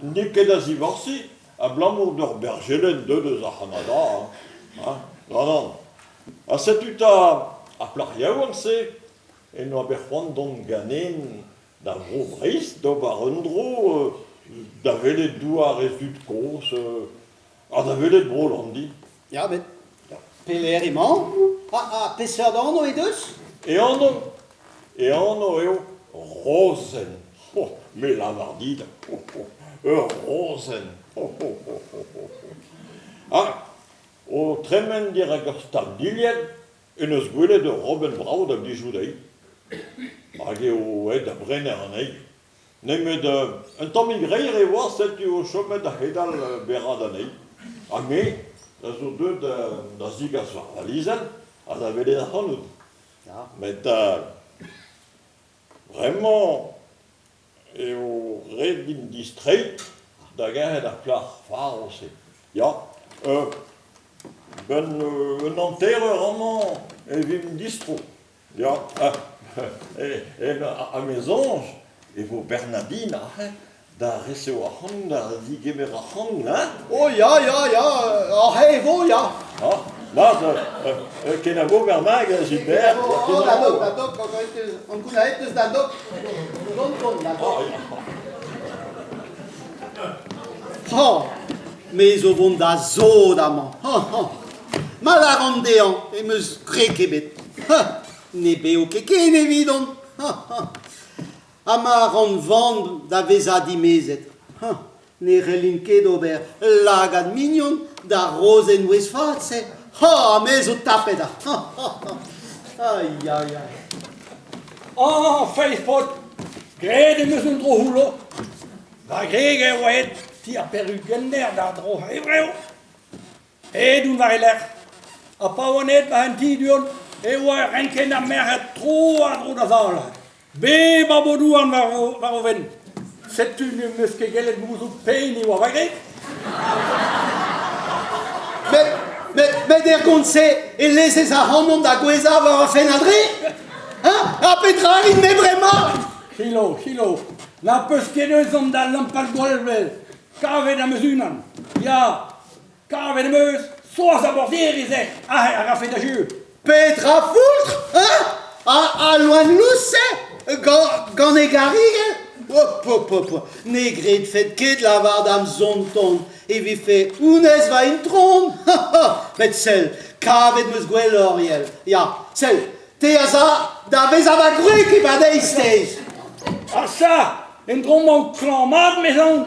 N'eo ket da zivorsiñ abalamour d'ur berjelenn deuet eus ar C'hanada hein, nann nann. Ha setu 'ta ar plac'h yaouank-se en doa bet c'hoant dont ganin da Vro-Vreizh d'ober un dro da welet douar he zud-kozh ha da welet Bro-Landi. Ya, met pelec'h emañ? Ha peseurt anv he deus? E anv E anv eo Rozenn. Oh, me lavar dit, oh, oh, ur rozenn. Oh, oh, oh, oh, oh. Ha o tremen dirak ur stal-dilhad en deus gwelet ur robenn vrav da blijout dezhi. Hag eo aet da brener anezhi. Nemet un tammig reir e oa, setu o chomet da c'hedal berad anezhi. Ha me a zo deuet da zigas war valizenn ha da welet ac'hanout. Met bremañ eo ret din distreiñ da gerc'hat ar plac'h varv-se. Ya, 'benn un hanter-eur amañ e vimp distro. Ya, ha me soñj e vo Bernadine aze da resev ac'hanon, da zigemer ac'hanon, hein? Oh ya, ya, ya, aze e vo, ya. Ah, mat, kenavo Bernag, Gilbert. Oh, da dok, da dok, ankounaet eus da dok. Tonton, da dok. Oh, me zo vont da zod amañ. Ma lâran dezhañ em eus gwreg ebet. Ne baeo ket ken evidon. Ha ma ran van da vezañ dimezet, ne c'hellin ket ober lagad mignon d'ar rozenn ouez-vat-se. Ha me zo tapet Ai, ai, ai. Ah, feiz paotr, graet em eus un dro c'houllo. Va gwreg eo aet ti ar perugenner d'ar dro c'hevrev. Aet on war e lerc'h ha pa oan aet war an ti du-hont e oa renkenn ar merc'hed tro-war-dro da sal. Bep a bod-houarn war o fenn. Setu n'em eus ket gellet gouzout pehini oa va gwreg. Met, met, met er gont-se e lezez ac'hanon da gouezhañ war va fenn adre? Hein? Ha petra a rin-me bremañ? Selaou, selaou, na peus ket ezhomm da lampal gwall well. Kavet am eus unan. Ya, kavet am eus Soaz ar borzhierez eo aze a rafe da jeu. Petra foultr, hein? Al loen lous-se gant e garrigell? Hop, hop, hop, ne gredfet ket lavar da'm zonton e vefe honnezh va intron. Met sell, kavet 'm eus gwelloc'h, Riel. Ya, sell, te az a da vezañ va gwreg e-pad eizhteiz. Asa, en dro-mañ klañv-mat, 'mezaon.